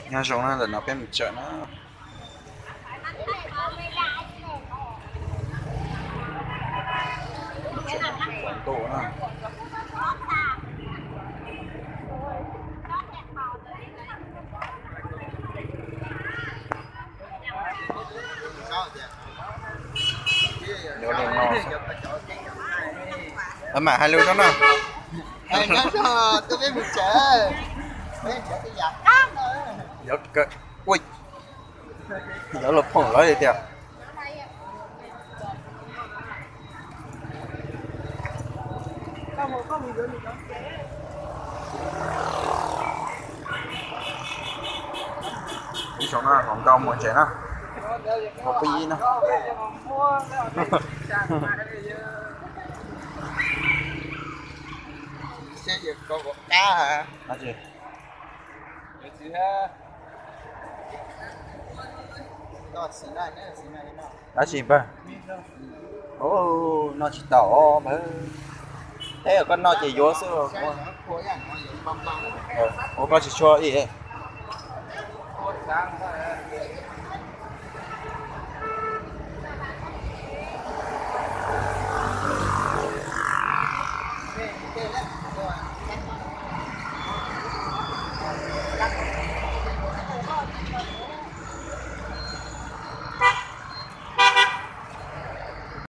Nyob zoo na, ntawm no peb mus tsev na. Ntuj na. Yuav li no. Mam hais lus rau no. Yuav, ua, yuav los phoom lawv li tias. Ib xyoo no hluas nkauj mus ntses na, hluas pib na. Dab tsi npawg? Noj tsis tau os npawg. Teb koj noj ces yuav xwb. Ua koj tsis tshua ib.